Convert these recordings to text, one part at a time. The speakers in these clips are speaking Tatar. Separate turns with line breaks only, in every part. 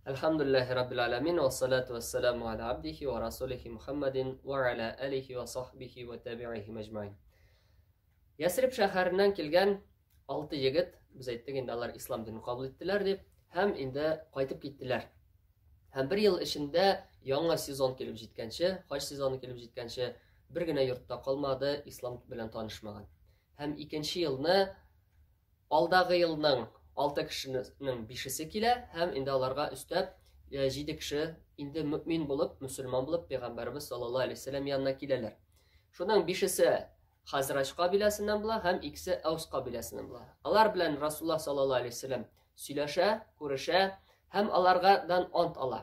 Әлхәмдүлилләһи раббил аламин ва салату вассаламу аля абдихи ва расулихи Мухаммадин ва аля алихи ва сахбихи ва табиихи мәҗмәин. Ясриб шәһәреннән килгән алты егет, без әйттек инде, алар ислам динен кабул иттеләр дип, һәм инде кайтып киттеләр. Һәм бер ел эчендә яңа сезон килеп җиткәнче, хаҗ сезоны килеп җиткәнче, бер генә йортта калмады ислам белән танышмаган. Һәм икенче елны алдагы елның алты кешенең бишесе килә һәм инде аларга өстәп җиде кеше инде мөмин булып, мөселман булып пәйгамбәребез саллаллаһу алейһи вәсәлләм янына киләләр. Шуның бишесе Хазраҗ кабиләсеннән була һәм икесе Әүс кабиләсеннән була. Алар белән Расуллаһ саллаллаһу алейһи вәсәлләм сөйләшә, күрешә һәм аларгадан ант ала.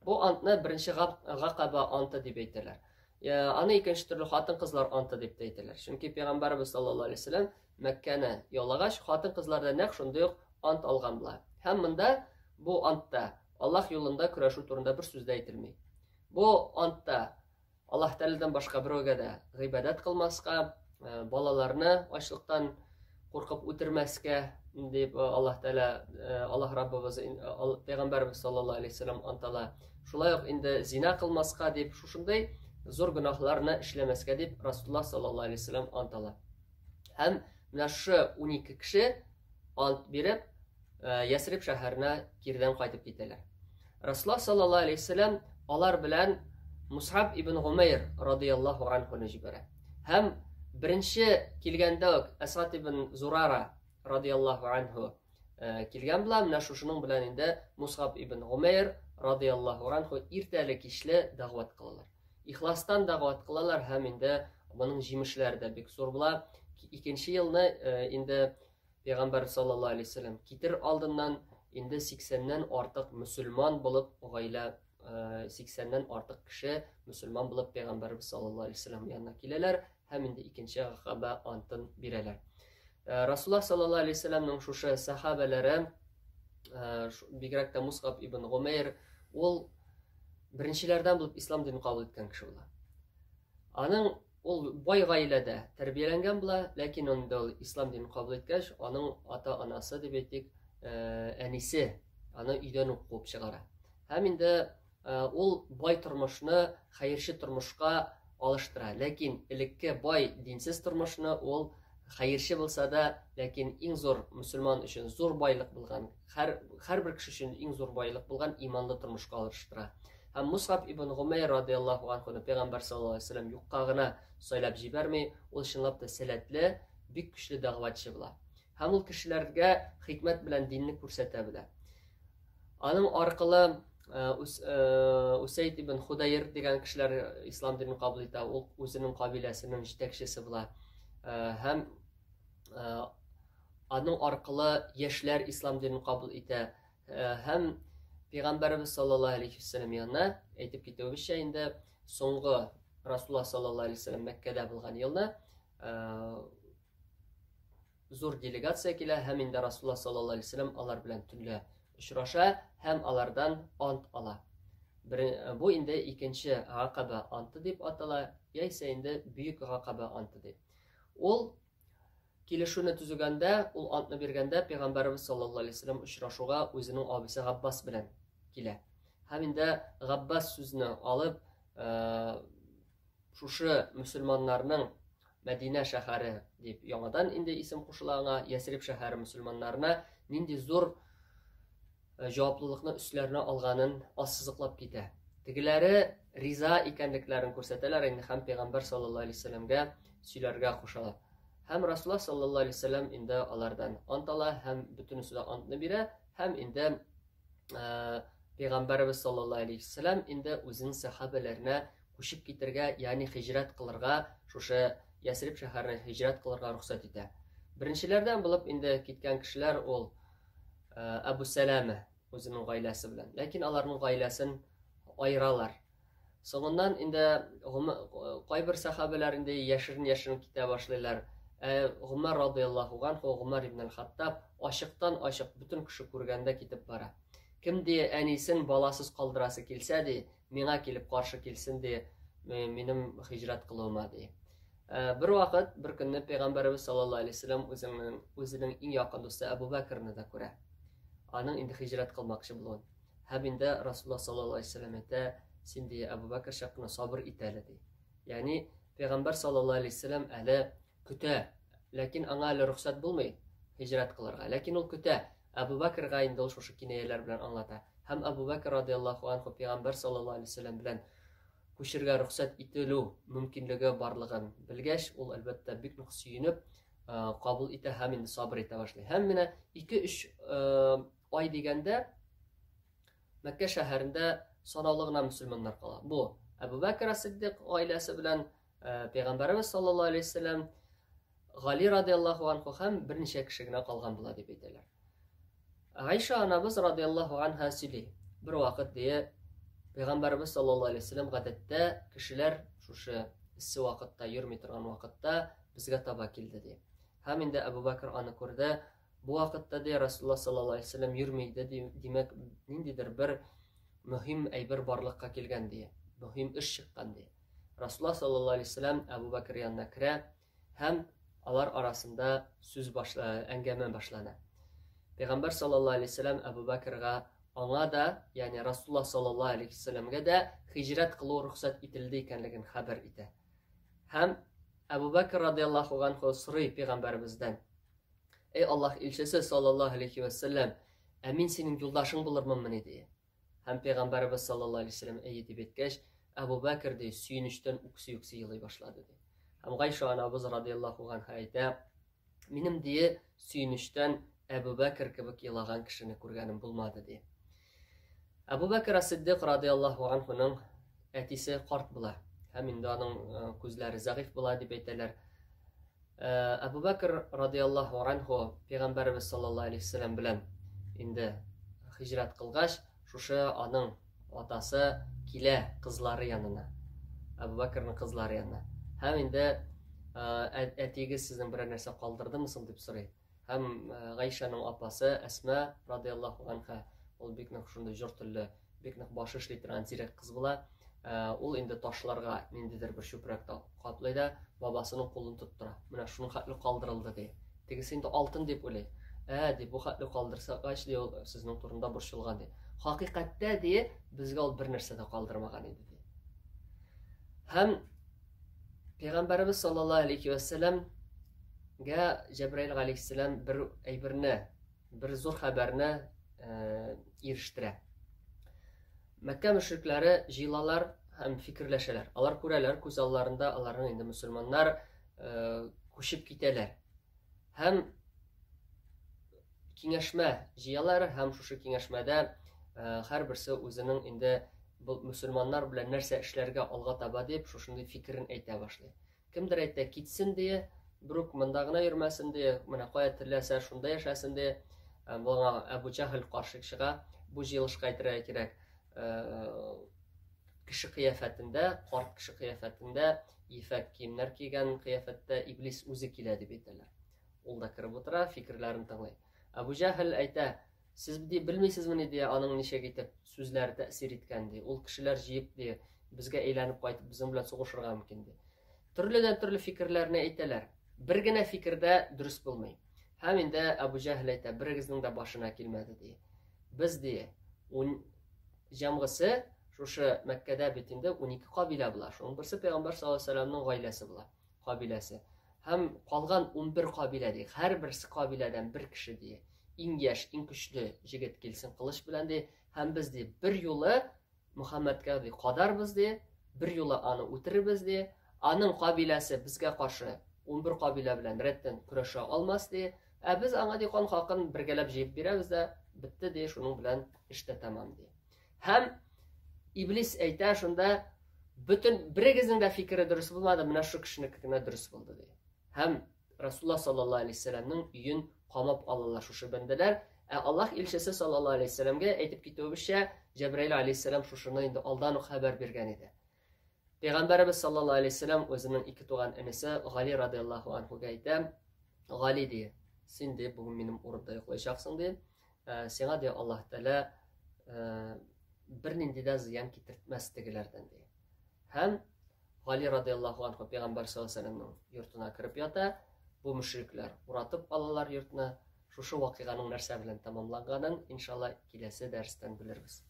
Бу антны беренче Гакаба анты дип әйтәләр. Аны икенче төрле хатын-кызлар анты дип тә әйтәләр. Чөнки пәйгамбәребез саллаллаһу алейһи вәсәлләм Мәккәне яулагач, хатын-кызлар да нәкъ шундый ук ант алган була. Һәм монда бу антта Аллаһ юлында көрәшү турында бер сүз дә әйтелми. Бу антта Аллаһ Тәгаләдән башка берәүгә дә гыйбадәт кылмаска, э, балаларны ачлыктан куркып үтермәскә дип э, Аллаһ Тәгалә, э, Аллаһ Раббыбыз, Пәйгамбәрбез саллаллаһу алейһи вәсәлләм ант ала. Шулай ук инде зина кылмаска дип, шушындый зур гөнаһларны эшләмәскә дип Расулуллаһ саллаллаһу алейһи вәсәлләм ант ала. Һәм менә шушы 12 кеше ант биреп, Ясриб шәһәренә кирдән кайтып китәләр. Расулла саллаллаһу алейһи вәсәлләм алар белән Мусаб ибн Гумайр радияллаһу анхуны җибәрә. Һәм беренче килгәндә үк Әсад ибн Зурара радияллаһу анху килгән була. Менә шушының белән инде Мусаб ибн Гумайр радияллаһу анху иртәле-кичле дәгъват кылалар. Ихластан дәгъват кылалар һәм инде моның җимешләре дә бик зур була. Икенче елны инде Пәйгамбәр саллаллаһу алейһи вәсәлләм китер алдыннан инде 80-нән артык мөселман булып гаилә 80-нән артык кеше мөселман булып Пәйгамбәрбез саллаллаһу алейһи вәсәлләм янына киләләр һәм инде икенче гакаба антын бирәләр. Расуллаһ саллаллаһу алейһи вәсәлләмнең шушы сахабәләре, бигрәк тә Мусгаб ибн Гумәйр, ул беренчеләрдән булып ислам динен кабул иткән кеше була. Аның Ул бай гаиләдә тәрбияләнгән була, ләкин инде ул ислам динен кабул иткәч, аның ата-анасы дип әйтик, әнисе аны өйдән үк куып чыгара. Һәм инде ул бай тормышны хәерче тормышка алыштыра. Ләкин элекке бай динсез тормышны ул хәерче булса да, ләкин иң зур мөселман өчен зур байлык булган, һәр һәрбер кеше өчен иң зур байлык булган иманлы тормышка алыштыра. Һәм Мусгаб ибн Гумәйр радияллаһу анхуны пәйгамбәр саллаллаһу алейһи вәсәлләм юкка гына сайлап җибәрми, ул чынлап та сәләтле, бик көчле дәгъватчы була. Һәм ул кешеләргә хикмәт белән динне күрсәтә белә. Аның аркылы э, э, Усәйд ибн Худайр дигән кешеләр ислам динен кабул итә, ул үзенең кабиләсенең җитәкчесе була. Э, һәм аның аркылы яшьләр ислам динен кабул итә. Һәм Пәйгамбәребез саллаллаһу алейхи вәсәлләм янына әйтеп китүебезчә инде соңгы Расулла саллаллаһу алейхи вәсәлләм Мәккәдә булган елны зур делегация килә һәм инде Расулла саллаллаһу алейхи вәсәлләм алар белән төнлә очраша һәм алардан ант ала. Бу инде икенче Гакаба анты дип атала, яисә инде бөек Гакаба анты дип. Ул Килешүне төзегәндә, ул антны биргәндә, Пәйгамбәребез саллаллаһу алейһи вәсәлләм очрашуга үзенең абыйсы Габбас белән килә. Һәм инде Габбас сүзне алып, шушы мөселманнарның Мәдинә шәһәре дип яңадан инде исем кушыла аңа, Ясриб шәһәре мөселманнарына нинди зур җаваплылыкны өсләренә алганын ассызыклап китә. Тегеләре риза икәнлекләрен күрсәтәләр инде һәм пәйгамбәр саллаллаһу алейһи вәсәлләмгә сөйләргә кушалар. Һәм Расулла саллаллаһу алейһи вәсәлләм инде алардан ант ала һәм бөтенесе дә антны бирә һәм инде пәйгамбәребез саллаллаһу алейһи вәсәлләм инде үзенең сәхабәләренә күчеп китергә, ягъни хиҗрәт кылырга, шушы Ясриб шәһәренә хиҗрәт кылырга рөхсәт итә. Беренчеләрдән булып инде киткән кешеләр ул Әбу Сәләмә үзенең гаиләсе белән. Ләкин аларның гаиләсен аералар. Соңыннан инде кайбер сәхабәләр инде яшерен-яшерен китә башлыйлар. Ә Гомәр радыяллаһу анху, Гомәр ибн аль-Хаттаб ачыктан-ачык бөтен кеше күргәндә китеп бара. Кем ди әнисен баласыз калдырасы килсә ди, миңа килеп каршы килсен ди, минем хиҗрәт кылуыма ди. Э, бер вакыт, бер көнне Пәйгамбәребез саллаллаһу алейһи вәсәлләм үзенең үзенең иң якын дусты Әбу Бәкерне дә күрә. Аның инде хиҗрәт кылмакчы булуын. Һәм инде Расулла саллаллаһу алейһи вәсәлләм әйтә, син ди Әбу Бәкер чак кына сабыр ит әле ди. Ягъни пәйгамбәр саллаллаһу алейһи вәсәлләм әле көтә, ләкин аңа әле рөхсәт булмый һиҗрәт кылырга. Ләкин ул көтә. Әбу Бәкергә инде ул шушы кинаяләр белән аңлата. Һәм Әбу Бәкер радиаллаһу анху пәйгамбәр саллаллаһу алейһи вәсәлләм белән күчергә рөхсәт ителү мөмкинлеге барлыгын белгәч, ул әлбәттә бик нык сөенеп кабул итә һәм инде сабыр итә башлый. Һәм менә 2-3 ай дигәндә Мәккә шәһәрендә санаулы гына мөселманнар кала. Бу Әбу Бәкр ас-Сиддик гаиләсе белән Пәйгамбәребез саллаллаһу алейһи вәсәлләм, Гали радиаллаһу анху һәм берничә кеше генә калган була дип әйтәләр. Гайша анабыз радиаллаһу анха сөйли. Бер вакыт дие Пәйгамбәребез саллаллаһу алейһи вәсәлләм гадәттә кешеләр шушы эссе вакытта йөрми торган вакытта безгә таба килде ди. Һәм инде Әбу Бәкр аны күрде. Бу вакытта ди Расулла саллаллаһу алейһи вәсәлләм йөрми иде, ди, димәк, ниндидер бер мөһим әйбер барлыкка килгән ди, мөһим эш чыккан ди. Расулла саллаллаһу алейһи вәсәлләм Әбу Бәкр янына керә һәм алар арасында сүз башла, әңгәмә башлана. Пәйгамбәр саллаллаһу алейһи вәсәлләм Әбу Бәкргә аңа да, ягъни Расулла саллаллаһу алейһи вәсәлләмгә дә һиҗрәт кылу рөхсәт ителде икәнлеген хәбәр итә. Һәм Әбу Бәкр радиаллаһу анху сорый пәйгамбәребездән: Эй Аллаһ илчесе саллаллаһу алейхи вә сәлләм, ә мин синең юлдашың булырмынмыни ди. Һәм пәйгамбәребез саллаллаһу алейхи вә сәлләм әйе дип әйткәч, Әбу Бәкер ди сөенечтән үкси-үкси елый башлады ди. Һәм Гайша анабыз радиаллаһу анха әйтә, минем ди сөенечтән Әбу Бәкер кебек елаган кешене күргәнем булмады ди. Әбу Бәкер ас-Сиддик радиаллаһу анхуның әтисе карт була һәм инде аның күзләре зәгыйфь була дип әйтәләр. Әбу Бәкер радиаллаһу анху пәйгамбәребез саллаллаһу алейһи вәсәлләм белән инде һиҗрәт кылгач, шушы аның атасы килә кызлары янына. Әбу Бәкернең кызлары янына. Һәм инде әтиегез сезнең берәр нәрсә калдырдымы соң дип сорый. Һәм Гайшаның апасы Әсма радиаллаһу анха, ул бик нык шундый җор телле, бик нык башы эшли торган зирәк кыз була. Ул инде ташларга ниндидер бер чүпрәк каплый да бабасының кулын тоттыра. Менә шуның хәтле калдырылды ди. Тегесе инде алтын дип уйлый. Ә, ди, бу хәтле калдырсагач, ди, ул сезнең турында борчылган ди. Хакыйкатьтә ди, безгә ул бер нәрсә дә калдырмаган иде ди. Һәм Пәйгамбәребез саллаллаһу алейхи ва сәлләмгә Җәбраил галәйһиссәлам бер әйберне, бер зур хәбәрне ирештерә. Мәккә мөшрикләре җыелалар һәм фикерләшәләр. Алар күрәләр, күз алларында аларның инде мөселманнар күчеп китәләр. Һәм киңәшмә җыялар һәм шушы киңәшмәдә һәрберсе үзенең инде бу мөселманнар белән нәрсә эшләргә алга таба дип шушындый фикерен әйтә башлый. Кемдер әйтә, китсен ди, брук монда гына йөрмәсен ди, менә кая теләсә шунда яшәсен ди. Моңа Әбу Җәһел каршы чыга. Бу җыелышка әйтергә кирәк, кеше кыяфәтендә, карт кеше кыяфәтендә, ефәк киемнәр кигән кыяфәттә иблис үзе килә дип әйтәләр. Ул да кереп утыра, фикерләрен тыңлый. Әбу Җәһел әйтә, сез ди белмисезмени ди, аның ничек итеп сүзләре тәэсир иткән ди. Ул кешеләр җыеп ди, безгә әйләнеп кайтып безнең белән сугышырга мөмкин ди. Төрледән төрле фикерләрне әйтәләр. Бер генә фикер дә дөрес булмый. Һәм инде Әбу Җәһел әйтә, берегезнең дә башына килмәде ди. Без ди, ун җәмгысе шушы Мәккәдә бит инде 12 кабилә була. Шуның берсе Пәйгамбәр саллаллаһу алейһи вәсәлләмнең гаиләсе була, кабиләсе. Һәм калган 11 кабилә ди. Һәрберсе кабиләдән бер кеше ди. Иң яшь, иң көчле җегет килсен кылыч белән ди. Һәм без ди бер юлы Мөхәммәдкә ди кадарбыз ди, бер юлы аны үтерербез ди. Аның кабиләсе безгә каршы 11 кабилә белән рәттән көрәшә алмас ди. Ә без аңа ди кан хакын бергәләп җыеп бирәбез дә, бетте ди, шуның белән эш тә тәмам ди. Һәм Иблис әйтә шунда, бөтен берегезнең дә фикере дөрес булмады, менә шу кешенеке генә дөрес булды ди. Һәм Расулла саллаллаһу алейһи вәсәлләмнең өен камап алалар шушы бәндәләр. Ә Аллаһ илчесе саллаллаһу алейһи вәсәлләмгә әйтеп китүебезчә, Җәбраил алейһиссәлам шушыны инде алдан ук хәбәр биргән иде. Пәйгамбәребез саллаллаһу алейһи вәсәлләм үзенең ике туган энесе Гали радиаллаһу анһуга әйтә, Гали ди, син ди бүген минем урында йоклаячаксың ди. Сиңа ди Аллаһ Тәгалә бернинди дә зыян китертмәс тегеләрдән ди. Һәм Гали радиаллаһу анһу пәйгамбәр саллаллаһу алейһи вәсәлләмнең йортына кереп ята. Бу мөшрикләр уратып алалар йортны. Шушы вакыйганың нәрсә белән тәмамланганын, иншалла, киләсе дәрестән белербез.